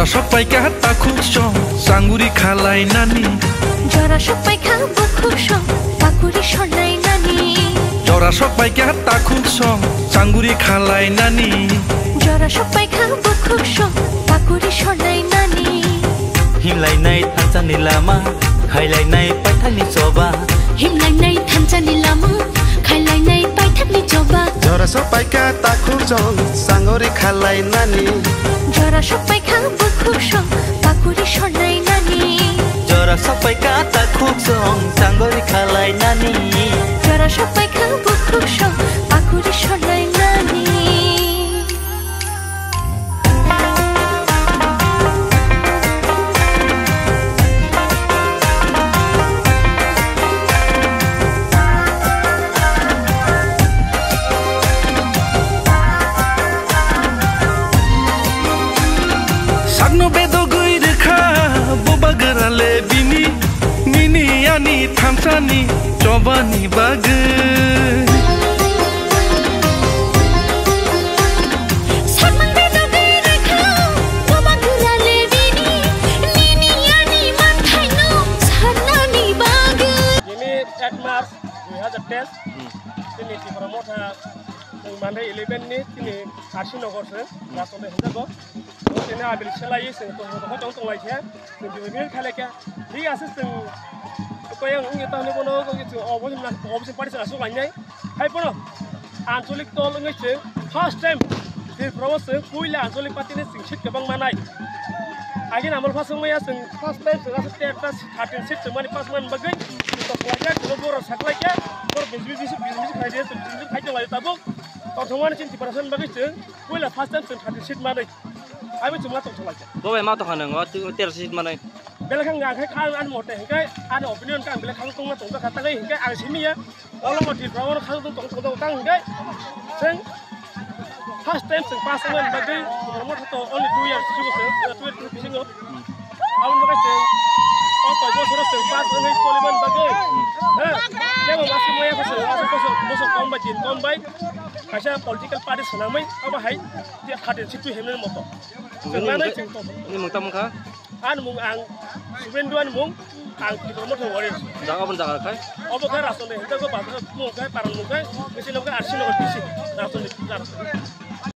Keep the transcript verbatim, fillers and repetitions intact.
Sok paikha takhuk song, changuri khalai nani. Jora sok paikha bukhuk song, pakuri sonai nani. Jora sok paikha takhuk song, changuri khalai nani. Jora sok paikha bukhuk song, pakuri sonai nani. Himlainai thansa ni lama, khailainai paithak ni choba. Himlainai thansa ni lama, khailainai paithak ni choba. Jora sok paikha takhuk song, changuri khalai nani. Jora sok paikha bukhuk song, pakuri sonai nani. Jora sok paikha takhuk song, changuri khalai nani. Jora sok paikha bukhuk song, pakuri sonai nani. Sakno bedogwi rwkha bubagra le bini, nini ani thansani chobani bagwi. Sakno bedogwi rwkha bubagra le bini, nini ani manthaino sanani bagwi. Bini ek March dui hazar teis, hmm, tini Tipra Motha, chwng Monday eleven ni tini R C Nagar se, hmm, Rajchandra hinjago. Tini abil selai chwng tong tong tong lai khe, chwng bini bini khalai khe, thik ase chwng koyang wngya tangni bono, chwng obo, obo se party chwng aswk lainai. Hai bono ancholik dol wngwi chwng first time Tripura o chwng puila ancholik party ni chwng seat kwbang manai. Agini amol phaswk maya chwng first time chwng aswk thirteen seat chwng mani pass man bagwi chwng tok khlai khe, chwng borok saklai khe, borok B J P, B J P khlai de, chwng B J P khai tong lai tabuk. Tok thwngmani chini Tiprasa ni bagwi chwng puila first time chwng thirteen seat manwi. Abo chwng ma tok thwng lai khe. Bo bai ma tokha nang o, twi tera seat manwi. Belai khang ang khai kha ani mote hinkhe ani opinion khe ang belai khang tongma tong kha, tangwi hinkhe ang simi ya. Olo mo Tripura o khang tong tong tong tang hinkhe chwng first time chwng pass wngmani bagwi mo to only two years sigo se, two years bisingo. Aboni bagwi chwng o koi bosoro chwng pass wngwi cholimani bagwi. He, kebo masi moya khe chwng bosor, bosor, bosor kom bai, din kom bai kaisa political party swnamwi abo hai thirteen seat twi himnani moto. Chwng manwi chwng tong. Ni mung tamo kha? Ani mung ang Subendru ani mung, ang Tipra Motha warrior. Jaga bun jaga khai? Obo khai Rajchandra hinta ko bazar mung khai, paran mung khai, bisi nok khai R C Nagar D C, Rajchandra.